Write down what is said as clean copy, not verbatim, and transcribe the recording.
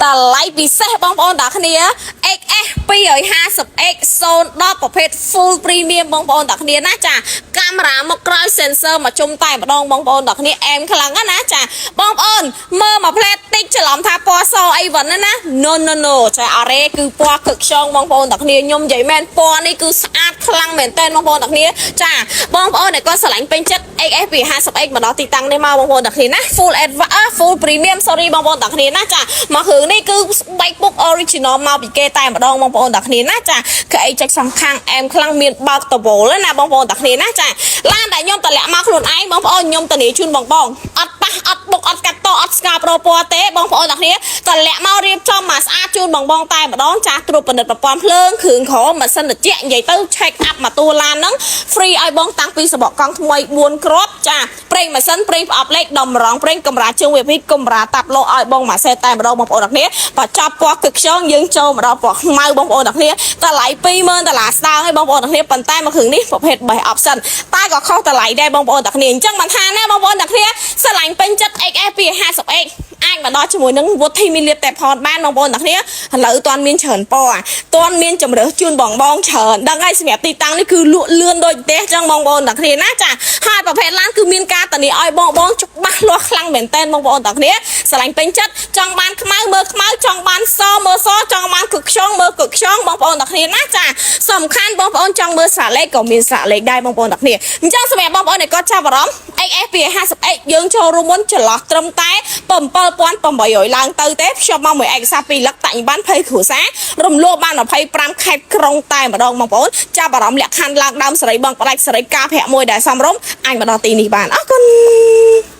តម្លៃពិសេសបងប្អូនទាំងគ្នា XS 250X 010ប្រភេទ full premium បងប្អូនទាំងគ្នាណាចាកាមេរ៉ាមុខក្រោយ sensor មកជុំតែម្ដងបងប្អូនទាំងគ្នាអែមខ្លាំងណាស់ណាចាបងប្អូនមើលមកផ្លែតិចច្រឡំថាពណ៌សអីវ៉ាន់ណាណា no no no ចាអរេគឺពណ៌កឹកខ្យងបងប្អូនទាំងគ្នាខ្ញុំនិយាយមែនពណ៌នេះគឺស្អាតខ្លាំងមែនតើបងប្អូនទាំងគ្នាចាបងប្អូនដែលគាត់ស្រឡាញ់ពេញចិត្ត XS 250X មកដល់ទីតាំងនេះមកបងប្អូនទាំងគ្នាណា full advance full premium sorry បងប្អូនទាំងគ្នាណាចាមកគ្រឿងនេះគឺស្បែកពុក original មកពីគេតែម្ដងបងប្អូនទាំងគ្នាណាចាគឺអីចុចសងខាងអែមខ្លាំងមានបើកតវលណាបងប្អូនទាំងគ្នាណាចាឡានដែលខ្ញុំតម្លាក់មកខ្លួនឯងបងប្អូនខ្ញុំធានាជូនបងបងអត់ប៉ះអត់បុកអត់កាត់តអត់ស្កាប្រពណ៌ទេបងប្អូនទាំងគ្នាតម្លាក់មករៀបចំមកស្អាតជូនបងបងតែម្ដងចាត្រួតពិនិត្យប្រព័ន្ធភ្លើងគ្រឿងក្រមម៉ាស៊ីនត្រជាក់និយាយទៅ check up មកតួឡានហ្នឹង free ឲ្យបងតាំងពីសបកកង់ថ្មី4គ្រាប់ចាប្រេងម៉ាស៊ីនប្រេងប្រអប់លេខតម្រងប្រេងកម្រាជើង VIP កម្រាតាប់លោឲ្យបងមួយសេតតែម្ដងបងប្អូនទាំងគ្នាបញ្ចប់ពណ៌ទឹកខ្យងយើងចូលមកដល់ពណ៌ខ្មៅបងប្អូនទាំងគ្នាតម្លៃ20000ដុល្លារស្ដើងឲ្យបងប្អូនទាំងគ្នាប៉ុន្តែមកគ្រឿងនេះប្រភេទ3 option តែក៏ខុសតម្លៃដែរបងប្អូនទាំងគ្នាអញ្ចឹងមិនថាណាបងប្អូនទាំងគ្នាស្រឡាញ់ពេញចិត្ត XS 250X អាចមកដល់ជាមួយនឹងវុធីមីលៀបតែផនបានបងប្អូនទាំងគ្នាឥឡូវតាន់មានច្រើនពណ៌តាន់មានជំរើសជូនបងបងច្រើនដឹងហើយសម្រាប់ទីតាំងនេះគឺលក់លឿនដូចផ្ទះចឹងបងប្អូនទាំងគ្នាណាចាហើយប្រភេទឡានគឺមានការធានាឲ្យបងបងច្បាស់លាស់ខ្លាំងមែនតើបងប្អូនទាំងគ្នាស្រឡាញ់ពេញចិត្តចង់បានខ្មៅមើលខ្មៅចង់បានសមើលសចង់បានគឹកខ្យងមើលគឹកខ្យងបងប្អូនទាំងគ្នាណាចាសំខាន់បងប្អូនចង់មើលស្រាលេខក៏មានស្រាលេខដែរបងប្អូនទាំងគ្នាអញ្ចឹងសម្រាប់បងប្អូនដែលគាត់ចាប់អារម្មណ៍ XS 250X យើងចូលរួមមុនចន្លោះត្រឹមតែ7800ឡើងទៅទេភ្ជាប់មកមួយឯកសារ2លឹកតាញ់បាន20គ្រួសាររំលោះបាន25ខេត្តក្រុងតែម្ដងបងប្អូនចាប់អារម្មណ៍លក្ខខណ្ឌឡើងដើមសេរីបងផ្ដាច់សេរីការប្រាក់មួយដែលសមរម្យអាចមកដល់ទីនេះបានអរគុណ។